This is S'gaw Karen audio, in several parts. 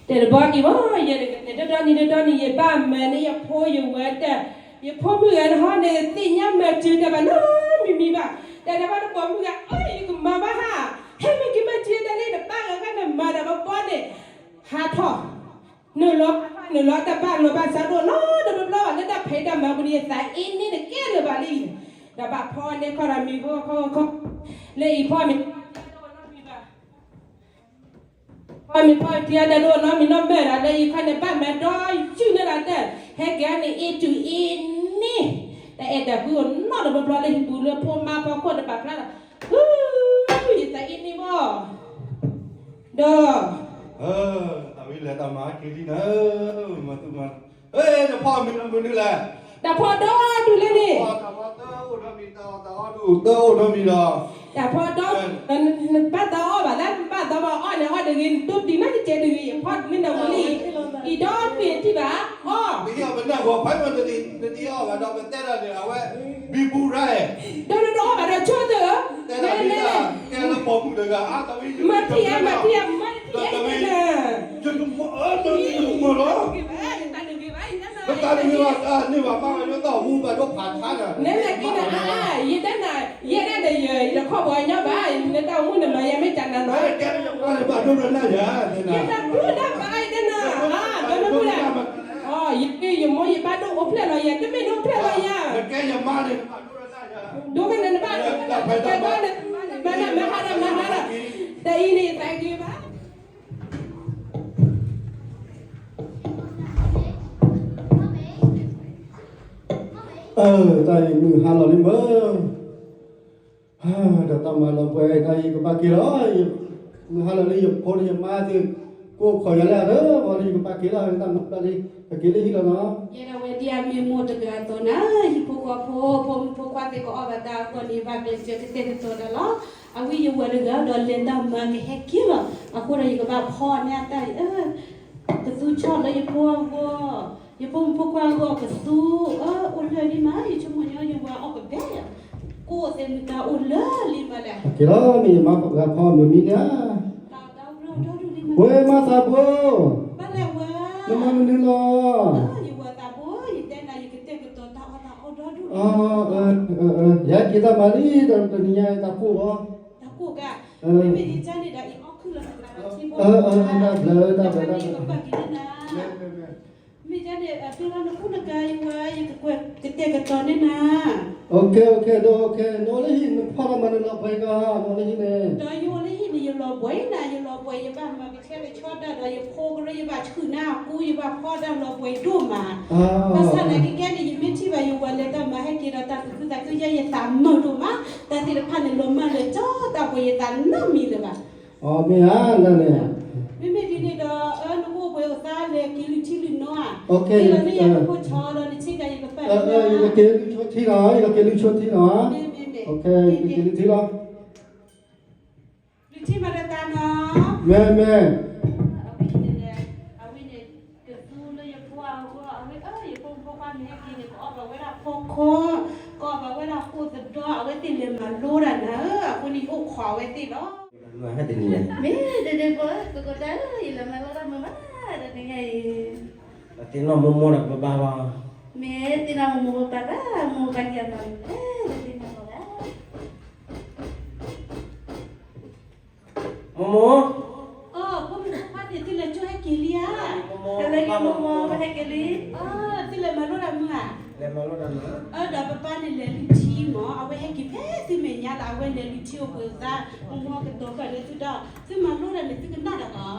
တဲတဘီအံၤဘၣ် ယဲန့ၣ် တဒီနံၤတဒီနံၤ ယဘၣ်မၤန့ၢ်ယဖိယဝဲတၢ်, ယဖိမုၣ်ဂၤနဟီန့ၣ် သ့ၣ်ညါမၤစၢၤတၢ်ဘၣ်နီတမံၤမံၤဘၣ်, တဲတၢ်ဘၣ်တပိာ်မုၣ်ဂၤ အၢ ယကမၤဘၣ်ဟါ, ဟဲမ့ၢ်က့ၤမၤစၢၤတၢ်လၢနပၢ်ဂၤဂၤန့ၣ် မၤတၢ်ဘီဘီန့ၣ် ဟးထီၣ် နုာ်လီၤ နုာ်လီၤတၢ်ဘၣ်လီၤဘၣ်စးဒိၣ်နီတဘျီဘျီဘၣ် လၢတၢ်ဖံးတၢ်မၤပူၤန့ၣ် ယသးအ့န့ၣ်တကဲလၢၤဘၣ်လၢအံၤ, ဒီးဘၣ်ဖီန့ၢ်ခီဒီးမံၤဖိခီခီ, လၢအံၤဖီမ့ၢ် ဖီမ့ၢ်ဖီတံၤအတၢ်ဒိၣ်နီတမံၤနီတမံၤဒီး လၢအံၤခီန့ၣ် ဘၣ်မၤဒီးယုၢ်န့ၢ်ဒၣ်တၢ် ဟဲက့ၤန့ၣ် အ့ၣ်တူၢ်အ့ၣ်န့ၣ်, တၢ်အဲၣ်တၢ်ကွံအိၣ်နီတဘျီဘျီလၢဟံၣ်ပူၤလၢဖိမါဖီခိၣ်တဘၣ်ဖျါဒီး ဟု ယသးအ့န့ၣ်ဘၣ်, ဒီး တၢ်ဝံလဲၤတၢ်မၤဟဲက့ၤလံနၤ, မၤသူမၤ, နဖီမ့ၢ်နမုၢ်နုလဲၣ်, တၢ်ဖီဒီဒူၣ်လၢန့ၣ်, တၢ်ဖီတၢ်အိၣ်ဒီမံၤ တၢ်အိၣ်ဒီမံၤဒီး, တၢ်ဖီဒီ, နဘၣ်တၢ်အီၣ်ဘၣ်လၢ နဘၣ်တၢ်ဘၣ်အီၣ်န့ၣ် အီၣ်တဂ့ၤ နတိၢ်တံၢ်မးတကဲတဂ့ၤ ယဖီမ့ၢ်နဝံလံ, အံၤဒီပ့ၤထံၣ်ဘၣ်, အီၣ် ပနၢ်ဂီၤဖးမ့ၢ်တဒံးအီၣ်ဘၣ်ဒီး ပတဲဒၣ်န့ၣ် အဝဲ ဘံဘူရါ, ဒီးနတအီၣ်ဘၣ်ဒီးဆိသၢ, တဲဒၣ်လၢ ကဲလၢပိာ်မုၣ်တဂၤ အါတဝံ မၤထံၣ်ဧါ မၤထံၣ်ဧါ မၤထံၣ်ဧါ, ယတမၤအၢ နမၤလီၤ, ပတၢ်တဂ့ၤဘၣ် တၢ်န့ၢ်ဘၣ်မၤလီၤ ယသးဟူဘၣ်ဒိဖးဆါဒီး နဲနက့နၤအါအါ ယတဲနၤ, ယဲဒၣ်ဒီးယတခီပှၤကညီဘၣ် နတၢ်အိၣ်မူနမၤယၤမ့ၢ်တၢ်နၤနီၤ, ကဲနယမၤလၢဘၣ်ဒိရနၢ်ယၤ, ယတၢ်ဘျုးတၢ်ဖးအါယတဲနၤ, ဘၣ်မနုၤလဲၣ်, ယမိၢ်ယပၢ်ဒိၣ်အိၣ်ဖျဲၣ်လီၤယၤ တမ့ၢ်ဒိၣ်ဖျဲၣ်လီၤယၤ, ကဲယမၤန့ၣ် ဒိၣ်ကနၣ်နဘၣ်, မၤနၤမၤဟါဒၣ်မၤဟါဒၣ်, တၢ်အံၤန့ၣ်သးဂ့ၤဘၣ် တၢ်အံၤမုၢ်ဟါလီၤလံမၢ်, ဒီးတၢ်မၤလီၤပှဲၤတၢ်အံၤကဘၣ်က့ၤလီၤ, မုၢ်ဟါလီၤလံ ယဖိဒီးယမါသ့ၣ် ကိးခိးယၤလၢအရၢ ဝံၤလံယကဘၣ်က့ၤလီၤ တၢ်မၤဘျါလံ ကက့ၤလၢဟံၣ်လီၤနီၤ, ယဲဒၣ်ဝဲဒ်အမ့ၢ်မိၢ်တဂၤအသိးနၤ, ဟံၣ်ဖိဃီဖိ ဖိမုၣ်ဖိခွါသ့ၣ်ကအီၣ်ဘၣ်တၢ်အဂီၢ်န့ၣ် ဘၣ်ကျဲးစၢးကတဲာ်ကတီၤတၢ်လီၤ, အဝဲယဝၤတဂၤဒီးလဲၤတၢ်မၤကဟဲက့ၤလီၤ, အဃိဒီးယကဘၣ်ဖီန့ၢ်အတၢ်အံၤ ကသူဆီၣ်လၢယဖိအဂီၢ်, ယဖိမုၣ်ဖိခွါအဂီၢ်ကသူ, အၢ အိၣ်လၢာ်လံမး ယဆိကမိၣ်ညီယဝၤအီၣ်ကဘဲယၤ, ကိးသ့ၣ်မုၢ်တၢ်အိၣ်လၢာ်လံမးလဲၣ်, က့ၤလီၤ မ့ၢ်ယမါပှၤဖီမုၢ်မံန့ၣ်ဧါ, ဝဲမါသးဘိ, နမၤမနုၤလီၤ, ယတဲနၤ ယကတဲာ်ကတီၤတၢ်အီၣ်တၢ်အီဒီဒူၣ်, ယဟဲက့ၤတၢ်မၤလံ တနံၤညါတၢ်ကိၢ်ဘၣ်, တၢ်ကိၢ်ကါ, မ့မ့ၢ်ယကါန့ၣ်ဒီး အံၤအီၣ်ခုၣ်လီၤ တၢ်ဘျၢ တၢ်ဘျၢ တၢ်ဘျၢ မ့ၢ်ယကပာ်က့ၤန့ၣ်နၤ, မ့ၢ်ယကါန့ၣ် ပ့ၤလီၤနကူနကၤယဝၤ ယကတဲာ်ကတီၤန့ၣ်နၤ, အိၣ်ခ့ အိၣ်ခ့ ဒီးအိၣ်ခ့ နအိၣ်လၢဟံၣ် နဖီတၢ်မၤနလီၤပှဲၤကီး နအိၣ်လၢဟံၣ်န့ၣ်, ဒီးယအိၣ်လၢဟံၣ်န့ၣ် ယလီၤပှဲၤနၤ ယလီၤပှဲၤ ယဘၣ်မၤကဆှဲကဆှီတၢ်ဒီး ယဖိကရၢ ယဘၣ်ဆှုၣ်နၤအကူ ယဘၣ်ဖီတၢ်လီၤပှဲၤဒိၣ်မး, ဘၣ်ဆၣ်သနာ်က့ ခဲန့ၣ် ယမ့ၢ်ထံၣ်ဘၣ်ယဝၤလဲၤတၢ်မၤဟဲက့ၤဒီး တၢ်သူၣ်ခုသးခုယဲ ယသးမုာ်ဒိၣ်မး, တၢ်သ့ၣ်တဖၣ်န့ၣ် လီၤမၢ်လၢာ်ကၠီတၢ်ပှဲၤ ယသးနီတမံၤလၢၤဘၣ် အမ့ၢ်ဧါ နန့ၣ်, မ့မ့ၢ်ဒ်န့ၣ်ဒီး အၢ နအိၣ်ပှဲၤအိၣ်သါလဲၤက့ၤလုၢ်ထံလုၢ်နိဧါ, ယကက့ၤလုၢ်ဆိထံလီၤ, ယကက့ၤလုၢ်ဆိထံလီၤ, ယကက့ၤလုၢ်ထံလီၤ, လုၢ်ထံမၤတၢ်တၢ်နီၤ, မ့ၢ်မ့ၢ်, အဝဲန့ၣ် ကသူလၢယဖိအဂီၢ် အဝဲ ယဖိမုၣ်ဖိခွါမ့ၢ်ဟဲက့ၤန့ၣ် ကအီၣ်ဘၣ်ဝဲဒၣ်ဖီခီ, ကအီၣ်ဘၣ်ဝဲဒၣ်ဃိၣ်သဒီ အဝဲသ့ၣ်လဲၤမၤလိတၢ်နၤဧၢ, အဃိန့ၣ် ယအိၣ်ခိးအဝဲသ့ၣ်လီၤ. မ့ၢ်တဒဲးဖိ ကကတၢၢ် ယလဲၤမၤလိတၢ်မုာ်မး တနံၤညါအံၤ, သ့ၣ်နီၣ်မိၢ်မိၢ်ဒီးပပၢ်ဘၣ်, မ့ၢ်သ့ၣ်နီၣ်မိၢ်မိၢ်ပပၢ်ဘၣ် မိၢ်ပၢ်က့ၤအမၤလိ တသ့ၣ်နီၣ်လီၤဘၣ် မိၢ်မိၢ်, အိ ဖိမုၣ်ဖိခွါသ့ၣ် သုလဲၤကၠိဟဲက့ၤလံဧါ, မိၢ်မိၢ် ပဟဲက့ၤလံ, သုလဲၤမၤလိတၢ်မုာ်ဧါ, အၢ ဒီးပပၢ်န့ၣ်လဲၤလုၢ်ထံမး အဝဲဟဲက့ၤဖဲသုမဲာ်ညါလီၤ အဝဲလဲၤလုၢ်ထံအိၣ်ပှဲၤသါ, မိၢ်မိၢ်ကတိၤဃာ်လၢသုဒီး သုမၤလိတၢ်န့ၣ် သုကနၣ်တၢ်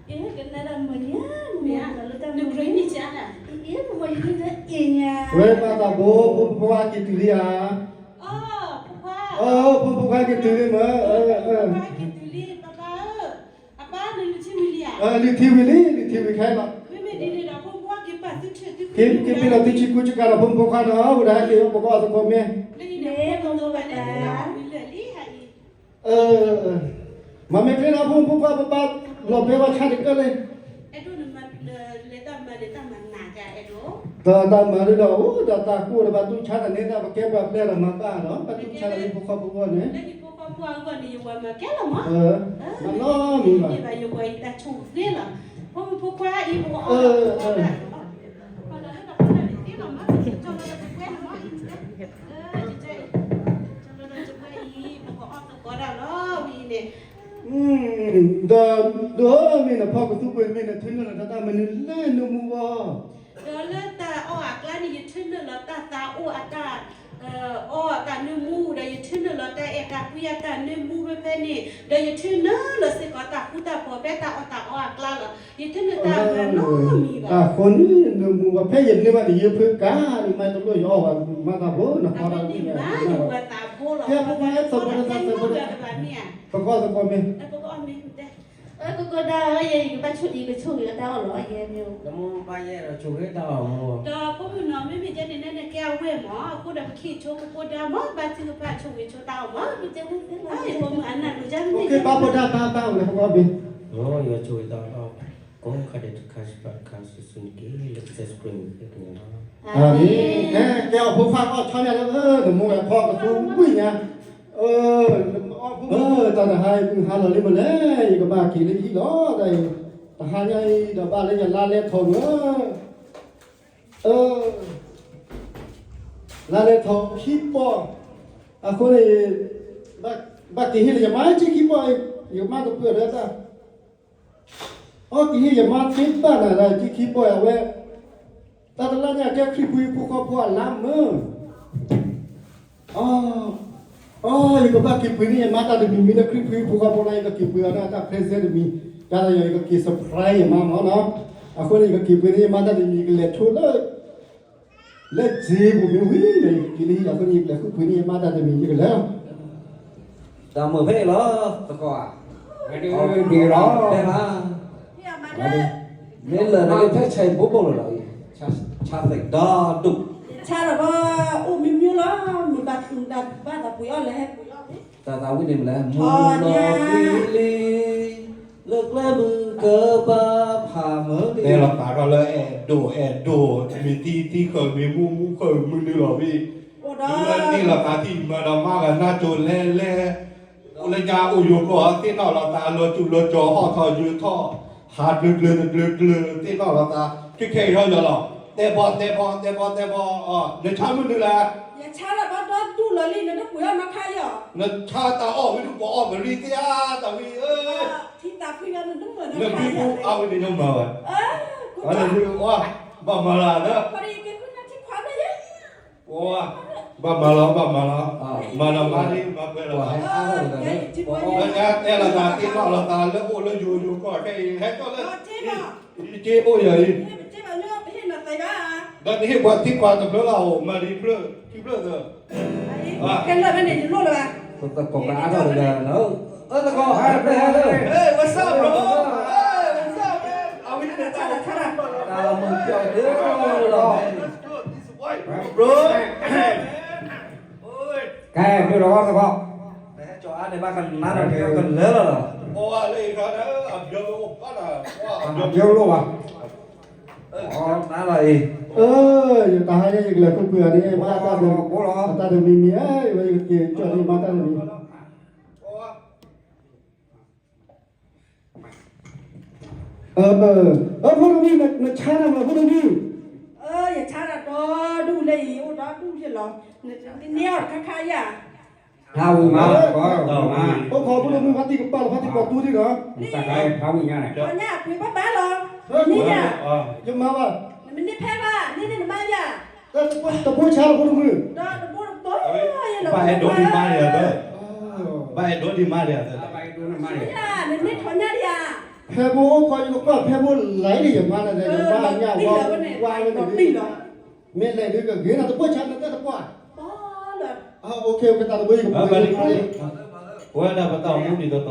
လီၤ, ကနၣ်တၢ်မုာ်ညါ, နကြၢးနံၣ်စၢ်လၢ, မိၢ်မိၢ်ယနံၣ်စၢ်အ့ၣ်ညါ, ဝဲမၤသးဘိ ဖိမုၣ်ဖိခွါက့ၤတုၤလံဧါ, အိ ဖိခွါ, အိ ဖိမုၣ်ဖိခွါက့ၤတုၤလံမး, ဖိခွါက့ၤတုၤလံ ပပၢ်ဧၢ, အပၢ်န့ၣ်လုၢ်ထံဝံၤလံဧါ, လုၢ်ထံဝံၤလံ လုၢ်ထံဝံၤခဲလီၤ, မ့မ့ၢ်ဒ်န့ၣ်ဒီး ဖိမုၣ်ဖိခွါက့ၤပာ်သုထၢၣ်သု က့ၤပ့ၤလီၤသုဆံကူဆံကၤဒီး ဖိမုၣ်ဖိခွါဒီး အိၣ်ဒီးဟဲက့ၤအိၣ်ပကအီၣ်သကိးမ့ၢ်, လၢအံၤန့ၣ် ဖိမုၣ်ဖိခွါန့ၣ် လၢလံဟးအံၤ မ့မ့ၢ်ကျဲဒီး ဖိမုၣ်ဖိခွါပပၢ်လီၤဘဲဝဲဆါတကၢၢ်လံ, အဲၣ်ဒိးနမၤလဲၤတၢ်မၤလဲၤတၢ်မၤနၤကအဲၣ်ဒိး, တၢ်တၢ်မၤဒ်ဒီး အိၣ်ဒီးတၢ်ကိၢ်ဒီးဘၣ်တူၢ်ဆါတၢ်န့ၣ် တၢ်ပကဲပှၤပျဲဒီးမၤဘၣ်ဒီး ဘၣ်တူၢ်ဆါတၢ်လၢဟံၣ်ဖိဃီဖိအဂီၢ်န့ၣ်, လၢဟံၣ်ဖိဃီဖိအဂီၢ်န့ၣ် ယဝၤမၤကဲလီၤမး, မၤနီတမံၤဘၣ်, ယဝၤအံၤတၢ်ဆိၣ်ဂ့ၤလီၤ, ဖိမုၣ် ဖိခွါအံၤ ပကအီၣ်ဒီးသကိးဒၣ်, အီၣ်ဒီးဟဲဒီးဖီၣ်တၢ်န့ၣ်သ့လီၤမး, ကၠီလီၤဒီးတကွဲလီၤမး, အံၤ, ကၠီလီၤဒီးတကွဲအံၤ ပကအီၣ်သကိးဒၣ်လီၤဝံၤန့ၣ်, ဒီး, ဒီးမ့ၢ်နဖီၣ်ကသူပှ့ၤမ့ၢ်နထၢနုာ်လီၤတၢ်သးမနုၤလဲၣ်နၢမူဘီ ဒီးလၢတၢ်အီၣ်အကျါန့ၣ် ယထၢနုာ်လီၤတၢ်သးအိၣ်အတၢ် အီၣ်တၢ်နၢမူ, ဒီးယထၢနုာ်လီၤတၢ်အဲၣ်တၢ်ကွံအတၢ်နၢမူဖဲဖဲန့ၣ်, ဒီးယထၢနုာ်လီၤစ့ၢ်ကီးတၢ်ဃူတၢ်ဖိးဖဲတၢ်အီၣ်တၢ်အီအကျါလီၤ. ယထၢနုာ်တၢ်မၤနီတမံၤဘၣ်. အဃိန့ၣ် နၢမူဘၣ် ဖဲယန့ၢ်ဘၣ်န့ၣ် ယဖၢကၤန့ၣ် မၤတလိၣ်ယအီၣ်ဘၣ် မၤသးဖိ နဖီတၢ်န့ၣ် ယဝဲသးဖိလီၤ. ကဲဖိခွါသကိးသကိးသကိးမ့ၢ် ပကအီၣ်သကိးမ့ၢ် ကကဒါယဲ ယကဘၣ်ဆိၣ်ဂ့ၤ ယကဆိၣ်ဂ့ၤအတၢ်အီၣ်လီၤ ယဲမ့ၢ် နမိၢ်ဘၣ်ယဲဒီးဆိၣ်ဂ့ၤတၢ်အီၣ်မူ ဒီးဖိမုၣ်နီၤ မ့မ့ၢ်ကဲန့ၣ် နဲနဲကဲအဝဲၢ်မး အဃိဒီးပခံဆိကဖိဒါမး ဘၣ်ထုကဖၣ်ဆိၣ်ဂ့ၤဆိၣ်တၢ်အီၣ်မး ဖိမုၣ်အနၢ်လိၤယါမ့ၢ် ဘၣ်ဖိဒါတၢ်တၢ်အိၣ်လၢပဂီၢ်ဘ့ၣ် ယဆိၣ်ဂ့ၤတၢ်အီၣ် ကိးခါဒဲးတခါစှၤတခါစုာ်စုာ်န့ၣ်က့ၤ လၢကစၢ်ယ့ၣ်ၡူးခရံာ်မံၤဃ့ကညးလီၤ အၤမ့ၣ် ကဲအီၣ်ဖိခွါအီၣ်ဆီညါလၢ နမိၢ်ဝဲဖီကသူဝံၣ်ညါ တၢ်တဟါအံၤ မုၢ်ဟါလီၤလံမ့ၢ်လဲၣ် ယကဘၣ်က့ၤလၢဟံၣ်လီၤ တၢ်အံၤ တဟါညါအံၤဒီးဘၣ်လၢယလါလဲထီၣ်မၢ် လါလဲထီၣ်ခံပီၢ် အဃိန့ၣ် ဘၣ်က့ၤဟ့ၣ်လၢယမါက့ခံပီၢ်အံၤ ယမါကပၢၢ်ဒီးတၢ် အီက့ၤဟ့ၣ်ယမါသ့ဘၣ်နၤဒီးက့ခံပီၢ်အဝဲ တၢ်တလါညါကဲခရံာ်ဖိဟံၣ်ဖိဃီဖိအလါမၢ် အ အ ယကဘၣ်က့ၤပှ့ၤန့ၢ်ယမါတၢ်တမံၤမံၤလၢခရံာ်ဖိဟံၣ်ဖိဃီဖိလၢယကက့ၤပှ့ၤအီၤန့ၣ် တၢ် present တမံၤ တၢ်လၢယကက့ၤ surprise ယမါမၢ်နီၤ အဃိန့ၣ် ယကက့ၤပှ့ၤန့ၢ်ယမါတၢ်တမံၤ ယကလဲၤဆိလၢ လၢစ့ပူၤမ့ၢ်ဝံၤန့ၣ် ယက့ၤလၢဟံၣ်အဃိန့ၣ် ယကလဲၤဃုပှ့ၤန့ၢ်ယမါတၢ်တမံၤ ယကလဲၤလီၤ တၢ်မုာ်ဖဲအံၤလီၤ သကိးဧါ ဒ်လီၤ တဲဘၣ် မ့ၢ်လၢာ်န့ၣ်ဖဲဆဲးဘိဘိလီၤလီၤ ဆါသ့ၣ်ဒီဒူၣ် ဆါဒီးဘၣ်အိၣ်မ့ၢ်မ့ၢ်လီၤ မ့ၢ်ဘၣ်သူၣ်တၢ်ဘၣ်သးပှ့ၤအီၣ်လဲၤဟဲပှ့ၤအီၣ် တၢ်သးဝံၣ်န့ၣ်မ့ၢ်လဲၣ် မူလီၤက့ၤလံ လၢကျဲမုၢ်ကပၤဖးမုၢ်လံ တဲလီၤသးထီၣ်လၢအဲၣ်ဒိၣ်အဲၣ်ဒိၣ် မ့ၢ်သံသံဃၢၤမ့ၢ်မူမူဃၢၤမုၢ်နုာ်လီၤဘၣ် တုၤလၢတ့ၢ်လီၤသးထံၣ်မၤဒီးမါဂၤနါစိၤလဲလဲ အိၣ်လၢညါအိၣ်ယိၤကီၢ်သ့ၣ်နီၣ်လီၤသးလီၤစူၣ်လီၤကၠီၤဟီၣ်ထီၣ်ယၢၤထီၣ် ဟးကျၢၤကျၢၤတကျၢၤကျၢၤသ့ၣ်နီၣ်လီၤသး ခဲခဲအံၤဟီၣ်ယီၤလီၤ တဲဘီတဲဘီတဲဘီတဲဘီ နဆါမုၢ်နုာ်လဲၣ် ယဆါဒီးဘီဒီဒူၣ်လီၤလံ နတပှ့ၤအီၣ်နီၢ်ခါယီၤ နဆါတၢ်အီၣ်ဝံၤဒုးပှၤအီၣ်ပရံသ့ၣ်ဧါ တၢ်ဝံၤဧၢ ထံသးဖှံလီၤနဒူၣ်လီၤနခါယီၤ နဘံဘူအါဝံၤန့ၣ်ညီမၤဝဲ အၢ ဘၣ်မၤလီၤ ဘၣ်မၤလီၤ မၤဒီးမါလံ မၤပှဲၤလီၤ လၢညါတဲလီၤသးသ့ၣ်နီၣ်လီၤသးလၢအိၣ်လၢယိၤယိၤကီၢ်ခဲအံၤ ဟဲကၠီၣ်လၢ ယက့အိၣ်ယၤအံၤ ဒီးနဟ့ၣ်ပှၤထံခွါတဖျၢၣ်လၢအိၣ် မၤဒံဖျၢၣ် ခံဖျၢၣ်သၢ ကဲလၢာ်ဖဲန့ၣ် ယလိၣ်လၢၤဘၣ် သကိးကအါထီၣ်တဂၤလီၤ အသကိး ဟဲဖဲဟဲလၢ Hey, what's up, bro? Hey, what's up, man? Are we in the town? တၢ်မုၢ်ပျီၢ်ဒၢလီၤ Let's go. This is white, bro. ကဲ ဒုးလီၤသကိး ဟဲကၠီအါန့ၣ်ဘၣ်ကနါဒီးကလၢလီၤလီၤ အဘျီလီၤ အဘျီလီၤဘၣ် အနါလီၤအံၤ ယတၢ်ဟါညါယကလဲၤခိၣ်ပှ့ၤအီၤန့ၣ် မါတၢ်ဒိး တၢ်ဒိးမံၤမံၤဧၢ ယဝဲယကက့ၤကၠီၣ်န့ၢ်မါတၢ်ဒိးမံၤ အ အဖိဒိၣ်မုၣ် နဆါတၢ်မး ဖိဒိၣ်မုၣ် ယဆါတၢ်ဒီဒူၣ်လၢအံၤ အိၣ်ဒီဒူၣ်ယလီၤ နန့ၢ်အီၤခါခါယၤ ဖးဝံၤမး အိၣ်ခိးဖိဒိၣ်မုၣ် ဖါတံၢ်ကပၤလီၤ ဖါတံၢ်ကပၤတူၢ်တံၢ်လီၤ တၢ်ခါဖးဝံၤညါန့ၣ် ပှၤညါအပှ့ၤဘၣ်ဘၣ်လီၤ နမ့ၢ်ယၤ ယမါဘၣ် နမ့ၢ်န့ၢ်ဖဲဘၣ် န့ၢ်န့ၢ်နမါယၤ တဘိဆါလီၤဖိဒိၣ်မုၣ် ဒီးတဘိတဘိ ဘၣ်အဲၣ်ဒိးဒံးမါယၤသၢ ဘၣ်အဲၣ်ဒိးဒံးမါယၤသၢ နမ့ၢ်ထီၣ်ညါဒံးဧါ ဖဲဘိအိၣ်ခိးယကကွၢ်ဖဲဘိလၢယမါန့ၣ် ယမါညါဝါဝါဝဲန့ၣ် မ့ၢ်လဲၤဒုးကဂ့ၤနၤတဘိဆါနတဘိ ပှၤဒၣ်ပတၢ်အိၣ်မူဒ်သိးသိးလီၤ လၢခါနဆါလီၤ ဖိဒိၣ်မုၣ် နဆါတၢ်ဖံးတၢ်ညၣ်အိၣ်ဂီၢ်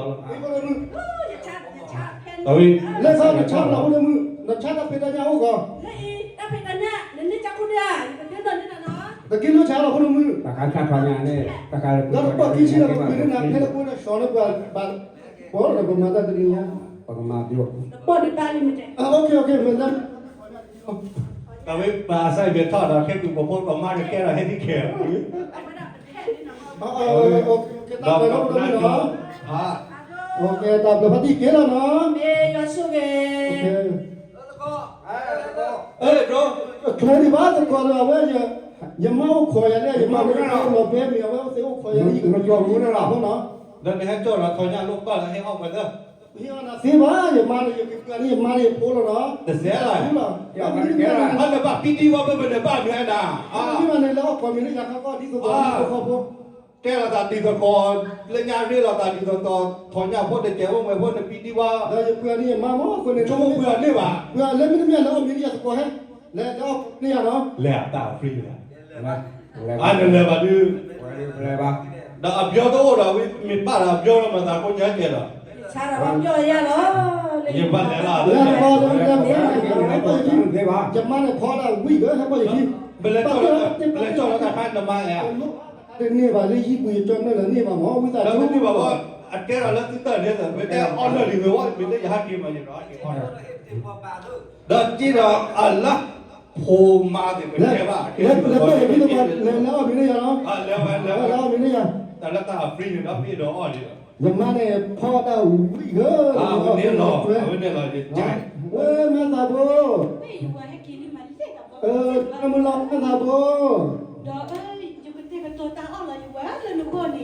တၢ်ဖံးတၢ်ညၣ် နမ့ၢ်ကၢ်ခိၣ်ဒၣ် တက့ၢ်လၢဆါလီၤ ဖိဒိၣ်မုၣ် တၢ်ခါဆါထီၣ်ညါန့ၣ် တၢ်ခါလၢပှၤ ဒီးတပီၢ်ခံဆံလီၤ ပှၤပှ့ၤဒၣ်နၤ ဖဲလၢပှၤဒီးစီၤလၢပှၤဘၣ် ပှၤလၢပမၤတၢ်တနံၤညါ ပကမၤပျီ တပီၢ်န့ၣ်ဘၣ်လံမ့ၢ်တဲ OK OK မ့ၢ် တၢ်ဝဲပာ်စၢ်အံၤမ့ၢ်ထီၣ်ဒီး ခဲကုၢ်ပဖိပမါတကဲဒီး ဟဲဒ်ခဲလီၤ တၢ်ဘျုးဖါတံၢ်က့ၤလီၤနီၤ မ့ၢ်ယွၤဆိၣ်ဂ့ၤ OK ချၢဒံးဘၣ်သကိးဒီးအဝဲ, ယမါအိၣ်ခိးယၤလၢ ယမါအိၣ်လီၤဖဲမ့ၢ် အဝဲအိၣ်သ့အိၣ်ခိးယၤလၢယကမၤကၠီမူန့ၣ်လီၤ. ဒီးနဟဲကၠီၣ်ဒီးထီၣ်ညၣ်လိၣ်ဘၣ်လီၤ ဟဲအီၣ်ပှဲၤသၢ ဟ့ၣ်အီၣ်နၤသ့ဘၣ်, ယမါန့ၣ် ယကပှၤန့ၣ် ယမါန့ၣ်ယဖိလီၤနီၤ. တစဲးလီၤ, ဟဲလၢဘၣ်ပံတံဝီဘၣ် ပနဘၣ်မနုၤဒၣ်, မ့ၢ်ဘၣ်န့ၣ် လၢအီၣ်ခိးမ့ၢ်လၢယၤခီကီၢ်ဒ်သိးသိး ခီဖိ တဲလိာ်သးဒ်သိးသိး, လၢညါရ့လိာ်သးဒ်သိးသိး, ထီၣ်ညၣ်ဖိတကဲးဖိမ့ၢ်ဖိနပံတံဝီ, ဒီးယပှၤန့ၣ်ယမါမ့ၢ်အဃိန့ၣ် ဆိကမိၣ်ပှၤန့ၢ်ဘၣ်, ပှၤလၢမ့တမ့ၢ်လၢအီၣ်မ့ၢ်လၢယၤသကိးဟဲ, လဲၤလၢအီၣ်မ့ၢ်လၢယၤနီၤ, လဲၤအတၢ် free လဲၤ, အါနလဲၤဘၣ်ဒုး, ဒီးအဘျီတအိၣ်ဒီး မ့ၢ်ပာ်ဒီးအဘျီဒီးမၤသးကိးညါကဲဒီး, ယဘၣ်လဲၤလီၤ, ယမါန့ၣ်ဖီဒၣ်ဝံၣ်ဒီး ဟဲပီၢ်ယခံ, ပလဲၤကၠီၣ်လီၤတၢ်ခါနမါအဲ တန့ၢ်ဘၣ်လၢဟံၣ်ပူၤယကၠီၣ်နၢၣ်လၢန့ၢ်ဘၣ်မ့ၢ် ဝံသးစူၤ, ဒီးတန့ၢ်ဘၣ်ဘၣ်, အကဲထီၣ်လၢသုတၢ်န့ၣ် မ့ၢ်တဲအီၣ်နၢၣ်လံဝဲဝဲ မ့ၢ်တဲယဟးက့ၤမးယဒီးက့ၤအီၣ်, ဒီးက့ၤဒီးအလၢ, ဖိမါသ့ၣ်ကတဲဘၣ်, လဲၤပီၢ်ယခံသကိး လဲၤလၢအီၣ်မ့ၢ်လၢယၤလီၤ, လဲၤဝဲလဲၤဝဲ, အီၣ်မ့ၢ်လၢယၤ, တၢ်လၢတၢ်အ free န့ၣ်ဒီးမ့ၢ်ဒီးအီၣ်န့ၣ်ဒီး, ယမါန့ၣ်ဖီဒၣ်ဝံၣ်ဂၢၢ်, အဝဲန့ၣ်လီၤ, အဝဲန့ၣ်လီၤ, ဝဲမါသးဘိ မုၢ်လီၤမါသးဘိ, ဒီးယကတဲာ်ကတီၤတၢ်အီၣ်လီၤယဝဲလၢနဂီၢ်န့ၣ်,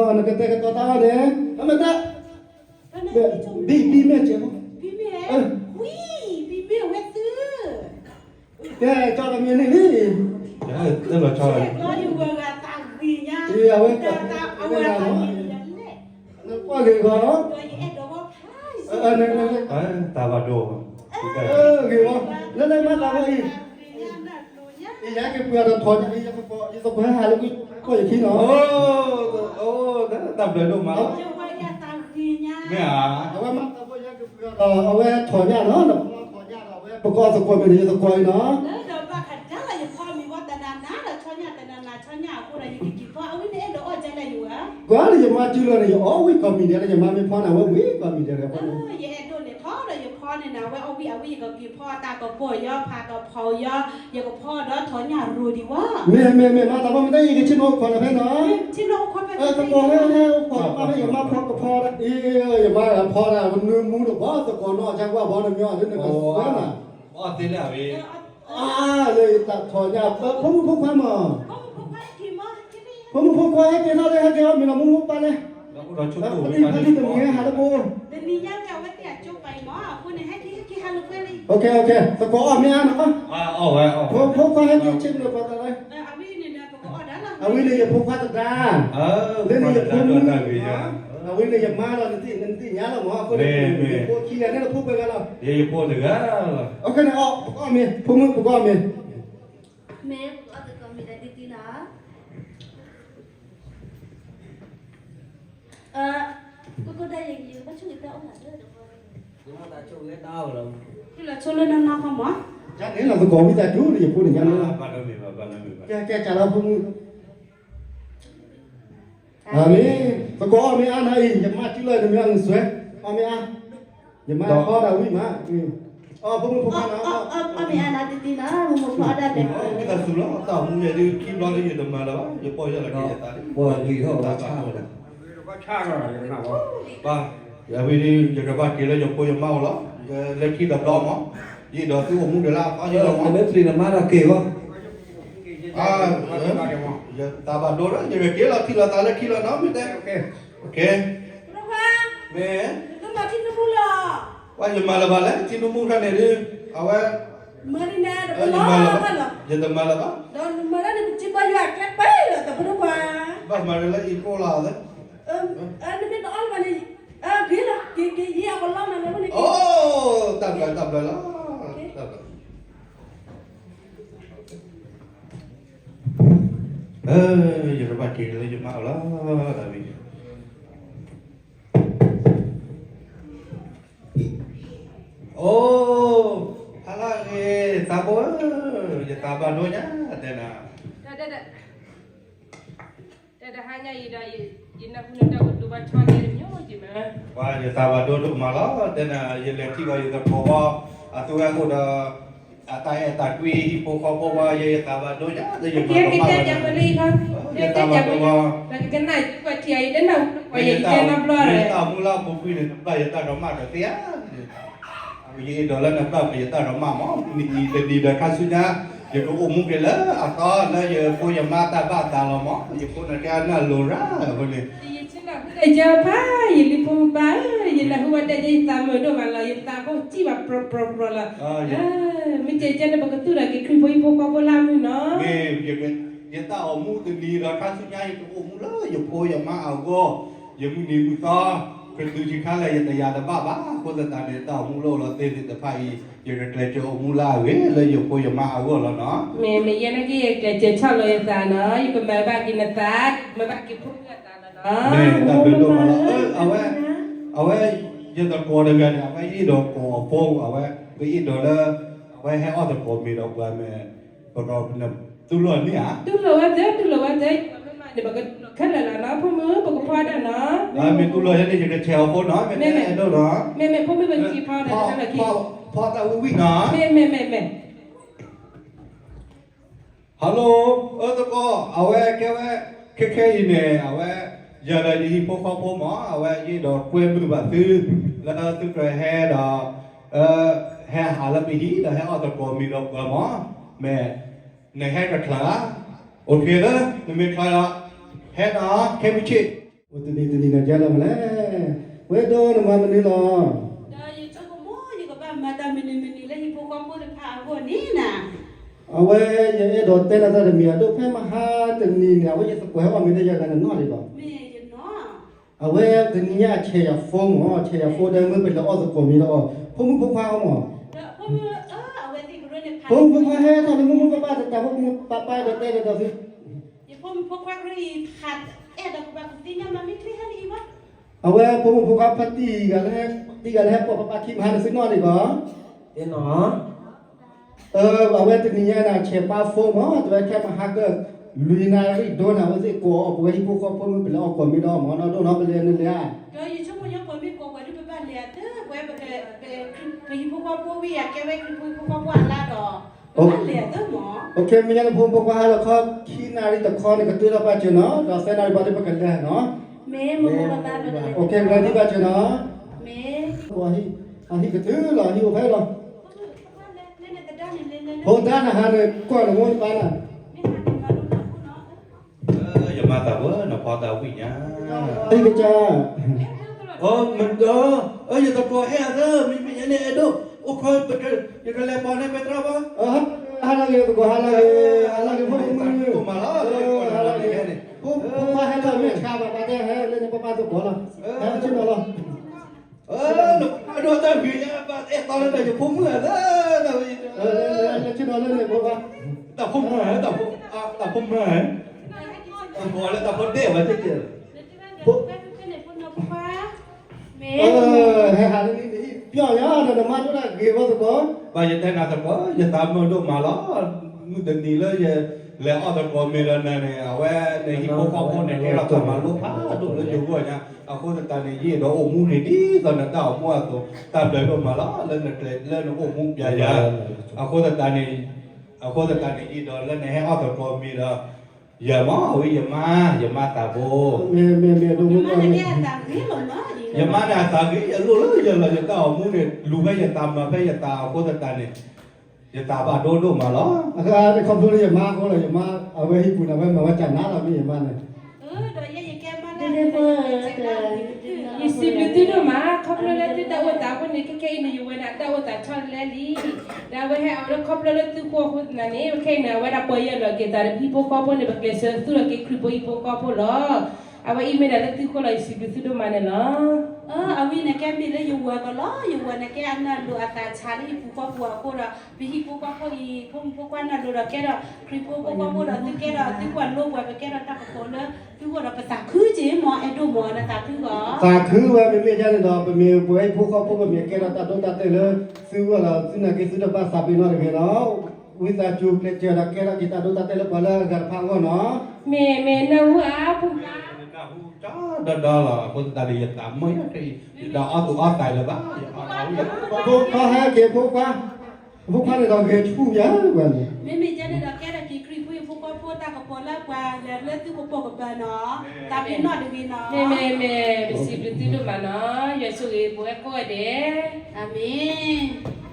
နကတဲာ်ကတီၤတၢ်အီၣ်န့ၣ်, အမ့ၢ်တၢ်, ဘံၣ်ဘံၣ်မ့ၢ်စဲး, ဘံၣ်မ့ၢ်, ဝံၣ်, ဘံၣ်မ့ၢ်ဝဲသု, ကဲကၠီတမံၤန့ၣ်လံ, လီၤယဝဲဂၤသးဂ့ၤညါ, အဝဲသးဂ့ၤညါလဲၣ်, နကွၢ်ဂ့ၤဂီၤလီၤ, တၢ်ဘၣ်ဒိ, ဂ့ၤဂီၤ, လၢလၢမါသးဘိအံၤ ယဟဲက့ၤပှ့ၤဒီးထီၣ်ညၣ်, ယသကိးဟဲဟးလၢကွံာ်ယခံနီၤ, တၢ်ဘျုးဒိၣ်မးလီၤ, မ့ၢ်ဧါ, အဝဲမါသးဘိယဟဲက့ၤပှ့ၤဒီး အဝဲထီၣ်ညၣ်နီၤ, ထီၣ်ညၣ်ဒီးအဝဲ ပကအီၣ်သကိးမ့ၢ်ဒီးယသကိးအံၤနီၤ, လၢဒီးဘၣ်ခးဒါလီၤယဖီမ့ၤဝဲတနၤနၤဒီးဆီညၣ်တနၤနၤဆီညၣ်အဃိဒီးယကက့ၤဖီ အဝဲန့ၣ်အဲၣ်ဒိးအီၣ်ကလဲၣ်ယဝဲ, ကွၢ်လၢယမါစုလီၤန့ၣ် ယအီၣ်ဝံၣ်ကီၢ်မံၤဒဲးလၢယမါမ့ၢ်ဖီန့ၣ် အဝဲဝံၣ်ကီၢ်မံၤဒဲးလၢအဃိန့ၣ်, ယအဲၣ်ဒိးန့ၣ်ထီၣ်ဒီးယဖီန့ၣ်နၤ အဝဲအီၣ်ဝံၣ်အဝံၣ် ယကက့ၤဖီတၢ်ကပီၤယီၤ ဖးကဖီယီၤ, ယကဖီဒီးထီၣ်ညၣ်ရိၤဒံးဝဲ, မ့ၢ်မ့ၢ်မ့ၢ် မါသးဘိမ့ၢ်တဲယကဆ့ၣ်နီၤအိၣ်ခိးနၤဖဲနီၤ, သကိးဟဲဟဲအိၣ်ခိးယမါဖဲယမါဖီကဖီဒၣ်, ယမါဖီဒၣ် နမူတဘီသကိးနီၢ်ကကွၢ်ဘီနမီၤလၢနကစွဲနၤ, အီၣ်သ့လၢအဝဲ အါ, လၢယတၢ်ထီၣ်ညါ ဖိမုၣ်ဖိခွါမး, ဖိမုၣ်ဖိခွါဟဲက့ၤထီၣ်လၢဟဲက့ၤအီၣ်မ့ၤလီၤ မိၢ်မိၢ်ပၢ်ပၢ်လဲၣ်, ပှၤတံၢ်ပှၤတံၢ်တမံၤဟဲဟးလၢပအိၣ်, သကိးအီၣ်မ့ၢ်အါနီၤ, ဖိခွါဟဲက့ၤဆ့ၣ်နီၤပှၤသးလဲၣ်, အဝဲန့ၣ်ယဖိခွါသဒါ, လၢန့ၣ်ယဖိမုၣ်, အဝဲန့ၣ်ယမါလီၤ နသ့ၣ်ညါလီၤမး အဃိန့ၣ် ယဖိခံဂၤန့ၣ်လၢဖိပှဲၤဂၤလီၤ, ယဖိတဂၤလီၤ, အဃိန့ၣ် ပကအီၣ်မ့ၤ ဖိမုၣ် ပကအီၣ်မ့ၤ, မ့ၢ်ပကအီၣ်သကိးမ့ၤဒီးတံတံနီၤ, ကကဒၣ်ယဘၣ်ဆိၣ်ဂ့ၤတၢ်အိၣ်မး, ဆိၣ်လီၤဆိၣ်လၢနနီၢ်ခီမး, ယၤန့ၣ်လီၤသကိးဝံသးစူၤန့ၣ် ယဖိန့ၣ်ညါန့ၣ်လီၤ, ကဲကဲကးလီၤဖိမုၣ် အမ့ၢ်, သကိးအီၣ်မ့ၢ်အါနၤအံၤ ယမါစုလီၤနမ့ၢ်အီၣ်နစွဲ, အီၣ်မ့ၢ်အါ, ယမါဖီဒၣ်ဝံၣ်မး, အီၣ်ဖိမုၣ်ဖိခွါနီၤ, အီၣ်မ့ၢ်အါနၤတံတံနီၤ, မိၢ်မိၢ်ဖီအီၣ်ဒၣ်လဲာ်, ဝံသးစူၤလီၤ တၢ်မူယဲဒုးခံဘျီလၢယတမၤလၢၤဘၣ် ယပီၢ်ယၢ်လီၤက့ၤယသး, ပှၤဂ့ၤထီၣ်ဝဲဆၣ်ဝဲဒၣ်, ဘၣ်, ယဝံၤဒုး ယကဘၣ်က့ၤလၢယဖိယမါအိၣ်လီၤ, ယလဲၤခံတဘျီမး, ယအဲၣ်ဒိးသုအိၣ်မူဒံးလၢအသီယဲလီၤမး, နမ့ၢ်ပျံၤနမါဒီးက့ၤဘၣ် ယသးဘၣ်ဒိဒီး ယက့ၤလီၤထံၣ်လိာ်သးလၢခံလီၤနီၤ မ့ၢ်တဲ, မ့ၢ်, ပှၤယမၤလၢၤဘၣ်လဲၣ် ထံနူမူခါန့ၣ်ဒုး, အဝဲ, ယတမၤလၢၤဘၣ်, ဘၣ်မၤလၢၤလၢအံၤကိၣ်လီၤ, အိၣ်, တၢ်ဘျုးတၢ်ဘျုးလီၤ, ယကဘၣ်က့ၤလၢယမါအိၣ်လီၤ, ဒ်ဝံၤ အိ, ဟါလၢအဂ့ၤ သးဘိဧၢ, ယသးဘၣ်ဒိညါ တဲနၤ, တၢ်တဟါညါအံၤဒီး ယနၢ်ဟူနတၢ်ကတိၤဘၣ်ဆီတလဲတမံၤမး, ပှၤယသးဘၣ်ဒိဒိၣ်မးလီၤ, တဲနၤ ယလဲၤထံၣ်ဘၣ်ယသကိးဘီ, အသူဝဲအဃိဒီး အတၢ်အဲၣ်တၢ်ကွံဟံၣ်ဖိဃီဖိဝဲ ယသးဘၣ်ဒိညါ လၢယမၤတဘၣ်ဘၣ်, ယသးဘၣ်ဒိဘၣ်, ယတၢ်မူလၢအပူၤကွံာ်န့ၣ် နပျၢ်ယတၢ်ဒိးမးဒီးသ့ဧါ, ယအဲၣ်ဒိးလၢနပျၢ်ပှၤယတၢ်ဒိးမးမး, မုၢ်နံၤတနံၤဒီးခါဆူညါ ယကအိၣ်မူက့ၤလၢအသီလၢယဖိယမါတၢ်ဘၣ်အသးလီၤမး, ယဖိန့ၣ်ကဲအနၢ်လိၤရၣ်အဃိန့ၣ်, ယဆ့ၣ်နီၤဖုတၢ်ယၢဖး, ယလံၤဖိမုၣ်ဘၣ်ဧၢ, ယနၢ်ဟူဝဲဒၣ် ယသးမုာ်ဒိၣ်မးလီၤ, ယသးဖိစံၣ်ဘၣ်ပြီပြီပြီလီၤ. မ့ၢ်ကဲကဲန့ၣ် ပကသူၣ်ထီၣ်က့ၤခရံာ်ဖိဟံၣ်ဖိဃီဖိလၢအမုာ်နီၤ. မ့ၢ်ယတၢ်အိၣ်မူတနံၤဒီးခါဆူညါ ယကအိၣ်မူလၢယဖိယမါအဂီၢ်, ယမုၢ်နံၤမုၢ်သီ ကတုၤဆံးခါလဲၣ် ယတယာ်တဘၣ်ဘၣ်. အဃိသတးန့ၣ် တၢ်အိၣ်မူလၢအိၣ်လီၤသ့ၣ်သ့ၣ်တဖၣ်အံၤ ယကကျဲးစၢးအိၣ်မူလၢအဂ့ၤလၢယဖိယမါအဂီၢ်လီၤနီၤ. မ့ၢ်မ့ၢ်ယဲန့ၣ်က့ၤ ယကျဲးစၢးဆီၣ်လီၤယသးနီၤ, ယကမၤဘၣ်က့ၤနသး, မၤဘၣ်က့ၤဖိမုၣ်အသးလီၤနီၤ. မ့ၢ်တၢ်ဘျုးဒိၣ်မးလီၤ. အဝဲ, အဝဲ, ယသကိးတဂၤန့ၣ် အဝဲအ့ၣ်ဒိးကိးအဖိ, အဝဲ, ပအ့ၣ်ဒိးလၢ, အဝဲဟဲအီၣ်သကိးမ့ၤဒီးပှၤမ့ၢ်, ပက, တူၢ်လိာ်န့ၢ်ဧါ. တူၢ်လိာ်ဝဲသ့, တူၢ်လိာ်ဝဲသ့, မ့ၢ်မးန့ၣ် ပကတူၢ်လိာ်ခဲလၢာ်လီၤနီၤ, ဖိမုၣ် ပကဖီဒၣ်နီၤ. မ့ၢ်တူၢ်လိာ်ယဲန့ၣ် ယကဆဲးအီၤဖိနီၤ, မ့ၢ်အဲၣ်ဒိးနီၤ. မ့ၢ်မ့ၢ် ဖိမုၣ် ပကဖီဒၣ်တၢ်လီၢ်ခံ, ဖီတၢ်ဝံၣ်ဝံၣ်နီၤ. မ့ၢ်မ့ၢ်မ့ၢ်မ့ၢ် Hello, အၢသကိး, အဝဲကဲဝဲ, ခဲခဲအံၤန့ၣ် အဝဲ, ယၤဒီးယဟံၣ်ဖိဃီဖိမး, အဝဲယအဲၣ်ဒိးကွဲမုာ်ဘၣ်သု, လၢသုကြၢးဟဲဒီး, ဟဲဟးလၢပဟံၣ်ဒီးဟဲအီၣ်သကိးမ့ၤဒီးပှၤမး, မ့ၢ်, နဟဲတချုးဧါ. အိၣ်ခ့လၢ, နမ့ၢ်ချုးဒီး, ဟဲနီၤ, ခဲမုၢ်ဆ့ၣ်. အိၣ်တနံၤတနံၤဒီးကဲလီၤမးလဲၣ်, ဝဲဒိးနမၤမနုၤလီၤ. ဒီးယဆိကမိၣ် ယကဘၣ်မၤတၢ်မနုၤမနုၤလၢဟံၣ်ဖိဃီဖိတဖၣ်အဂီၢ်န့ၣ်နၤ. အဝဲယအဲၣ်ဒိးတဲနၤတၢ်တမံၤအဒိၣ် ဖဲမဟါတနံၤန့ၣ် အဝဲယသကိးဟဲအီၣ်မ့ၤလၢယၤဂၤန့ၣ်နီၣ်ဒံးဘၣ်. မ့ၢ်ယနီၣ်. အဝဲတနံၤညါအဆဲးယၤဖိမး, ဆဲးယၤဖိဒီးမ့ၢ်ပလဲၤအီၣ်သကိးမ့ၤဒီးအီၤ, ဖိမုၣ်ဖိခွါအီၤမး. ဖိမုၣ်ဖိခွါဟဲထီၣ်လၢမိၢ်မိၢ်ပၢ်ပၢ်တတးဖိ, မိၢ်မိၢ်ပၢ်ပၢ်ဒီးတဲဒီးဒီးသု ယဖိမုၣ်ဖိခွါရံၣ်ဖး, အဲၣ်ဒိးကဘၣ်ကသ့ၣ်ညါမၤမ့ၢ်ချ့ဟဲလံဘၣ်. အဝဲဖိမုၣ်ဖိခွါဖးတံၢ်ဂၤလၢ, တံၢ်ဂၤလၢဟဲပိာ်ပၢ်ပၢ်ခံမဟါန့ၣ်သုနီၣ်ဒံးဘၣ်. အဝဲတနံၤညါန့ၣ် ဆဲးပၢ်ဖိမး, တဝဲခဲမဟါက, လွံၢ်နၣ်ရံၣ်ဒိၣ်န့ၣ် အဝဲသ့ၣ်ကိးအီၤ ပဝဲဟံၣ်ဖိဃီဖိမ့ၢ်ပလဲၤအီၣ်သကိးမ့ၤဒီးအီၤမးနီၣ်, ဒိၣ်နီၣ်ပလဲၤနုာ်လဲၤဧါ. ဒီးယဆိကမိၣ်ညါပှၤမ့ၢ်ကိးပှၤဒုးပဘၣ်လဲၤအသး, ပဝဲပ, ပဟံၣ်ဖိဃီဖိဝံၤအကဲဝဲခရံာ်ဖိဟံၣ်ဖိဃီဖိအလါဒီး, ပဘၣ်လဲၤအသးမး. အိၣ်ခ့, မ့ၢ်ညါန့ၣ် ဖိမုၣ်ဖိခွါဟဲလီၤခီ, ခံနၣ်ရံၣ်တခီန့ၣ် ကတုၤထီၣ်ဘၣ်စၢၤနီၣ်, ဒီးသၢနၣ်ရံၣ်ဘၣ်ဒ်ပကလဲၤနီၣ်. မ့ၢ်, မ့ၢ်, အိၣ်ခ့, ပလဲၤဒံးဘၣ်စၢၤနီၣ်. မ့ၢ်, အဟံၣ်ကတုၤလီၤ, အဟံၣ်အိၣ်ဖဲလီၤ. ဖိဒါနဟးန့ၣ် ကွၢ်နမိၢ်နပၢ်နၤ. ယမါသးပှၢ် နဖီတၢ်ဝံၣ်ညါ, အံၤကစၢ်, အၢ, ယသကိးဟဲအသး မ့မ့ၢ်ညါန့ၣ် အဲၣ်ဒိး, အိၣ်ခီ, ယကလဲၤပိာ်န့ၢ်ပတြၢ်ဘၣ်. ဟါလၢဂ့ၤသကိး ဟါလၢဂ့ၤ, ဟါလၢဂ့ၤဖိမုၣ်, ဟါလၢဂ့ၤ, ဖိခွါဟဲလီၤမ့ၢ်ဆါဘၣ် ဘၣ်တဲဟဲလၢနပၢ်ပၢ်သကိးလီၤ, ဟဲဆ့ၣ်နီၤလီၤ. အဲၣ်ဒိးတၢ်ဂ့ၤညါ ဘၣ်အဲၣ်တီလၢတၢ်ယဖိမုၣ်အသး, လၢဆ့ၣ်နီၤလၢန့ၣ်ဖိခွါ, တၢ်ဖိမုၣ်, တၢ်ဖိမုၣ်, သကိးလၢတၢ်ဖိဒဲးဝဲသ့ၣ်ကဲ, ဟဲဟးလၢနဟံၣ်ပျီၢ်ညါဒီးနမါဒိၣ်တၢ်ဂ့ၤဝဲသကိး, ဘၣ်ယတဲနၤသကိး ယသးမုာ်ဒိၣ်မးလီၤ, မုၢ်တနံၤလၢယလဲၤအီၣ်သကိးမ့ၤဒီးနၤန့ၣ် အဝဲန့ၣ်ဟံၣ်ဖိဃီဖိန့ၣ် ကဲထီၣ်တၢ်မၤလိဖးဒိၣ်လၢယဂီၢ်ညါ, အဃိသတးန့ၣ် ယအဲၣ်ဒိးအိၣ်မူန့ၣ်ဒ်သိးနတၢ်အိၣ်မူအသိး, တၢ်ဘျုးဒိၣ်မးလီၤ လၢနကျဲး လၢနအိၣ်မူပျဲယၤ, အဃိသတးန့ၣ်, အဃိသတးန့ၣ် ယအဲၣ်ဒိးလၢနဟဲအီၣ်သကိးမ့ၤဒီး, ယမ့ၢ်ဝံၤယမါ, ယမါသးဘိ, မ့ၢ်, မ့ၢ်, မ့ၢ်, ယမါန့ၣ်အသးဂ့ၤအလိၤလၢယၤလီၤ, ယတၢ်အိၣ်မူန့ၣ် လူၤဖဲယသးမၤဖဲယသးအဃိသတးန့ၣ်, ယသးဘၣ်ဒိဒိၣ်မးလီၤ. အခါန့ၣ်ခီဖျိလၢယမါအဃိလီၤ, ယမါ, အဝဲဟံၣ်ပူၤန့ၣ် အဝဲမၤဝဲကနးလီၤမ့ၢ်ယမါန့ၣ် ယစံးဘျုးသုဒိၣ်မး ခီဖျိလၢသုတၢ်အိၣ်သးအဃိန့ၣ် ခဲခဲအံၤန့ၣ် ယဝဲဒၣ်တၢ်အိၣ်သးဆီတလဲလံ, ဒီးအဝဲဟဲအီၤလၢခီဖျိလၢသုဃိအဃိသတးန့ၣ် ခဲခဲအံၤန့ၣ် အဝဲဒၣ်ပီၢ်ယၢ်လီၤက့ၤသးဒီးပဟံၣ်ဖိဃီဖိန့ၣ် ပကျဲးစၢးသူၣ်ထီၣ်က့ၤခရံာ်ဖိဟံၣ်ဖိဃီဖိလီၤ. အဝဲအံၤမ့ၢ်ဒၣ်လၢသုဃိလီၤ ယစံးဘျုးသုဒိၣ်မးန့ၣ်လီၤ. အဝဲန့ၣ်ကဲမ့ၢ်လၢယဝၤကလီၤ, ယဝၤန့ၣ်ကဲအနၢ်လိၤအသးဆးလၢဟံၣ်ပူၤဃီပူၤအဃိဒီး ပဟံၣ်ဖိဃီဖိအံၤ ဖိမုၣ်ဖိခွါနၢ်လိၤဒီးကဲဒီးခရံာ်ဖိဖိဃီဖိဒီး သုကဲဒီးသုကွၢ်လိပှၤ ပကဲဒီးတၢ်ကပီၤလၢ သုဂီၢ်ဒီးပသးခုက့ၤမ့ၢ်အဲၣ်ဒိၣ်မ့ၢ်နသးခုဂီၢ် သးခုဝဲမ့မ့ၢ်ယါန့ၣ်ဒီး ပမ့ၢ်ပဝဲဟံၣ်ဖိဃီဖိ ပမ့ၢ်ကဲထီၣ်တၢ်ဒိတၢ်တဲာ်လၢ သုဂီၢ်ဒီးသုနာ်က့သုတဘၣ်သးပ့ၤနီၣ်တဂ့ၤနီၤ. ဝံသးစူၤကျဲးစၢးဒီးကဲထီၣ်က့ၤတၢ်ဒိတၢ်တဲာ်လၢပှၤလၢအဂၤတဖၣ်အဂီၢ်နီၤ. မ့ၢ်မ့ၢ်နၢ်ဟူဧါ ဖိခွါ ဒီးဒီးလီၤ အဃိသတးန့ၣ် ယသးမုာ်ယါခဲအံၤ ယတၢ်အီၣ်သူၣ်အီၣ်သးလၢၤဘၣ် ယအီၣ်တၢ်ဝံၣ် ဖိခွါဟဲက့ၤဖိခွါ ဖိခွါန့ၣ်ဒီးဂဲၤဆူၣ်ယါဝဲန့ၣ် မ့မ့ၢ်ယါန့ၣ်ဒီးကဲထီၣ်က့ၤခရံာ်ဖိဟံၣ်ဖိဃီဖိတၢ်ကပီၤလၢပှၤလၢသုကပိာ်ကပၤနီၤ သးပ့ၤနီၣ်တဂ့ၤနီၤ မ့မ့ၢ်မ့ၢ် ပစံးဘျုးသုဒိၣ်မးနီၤ ယွၤဆိၣ်ဂ့ၤပဝဲကိးဂၤဒဲး အၤမ့ၣ်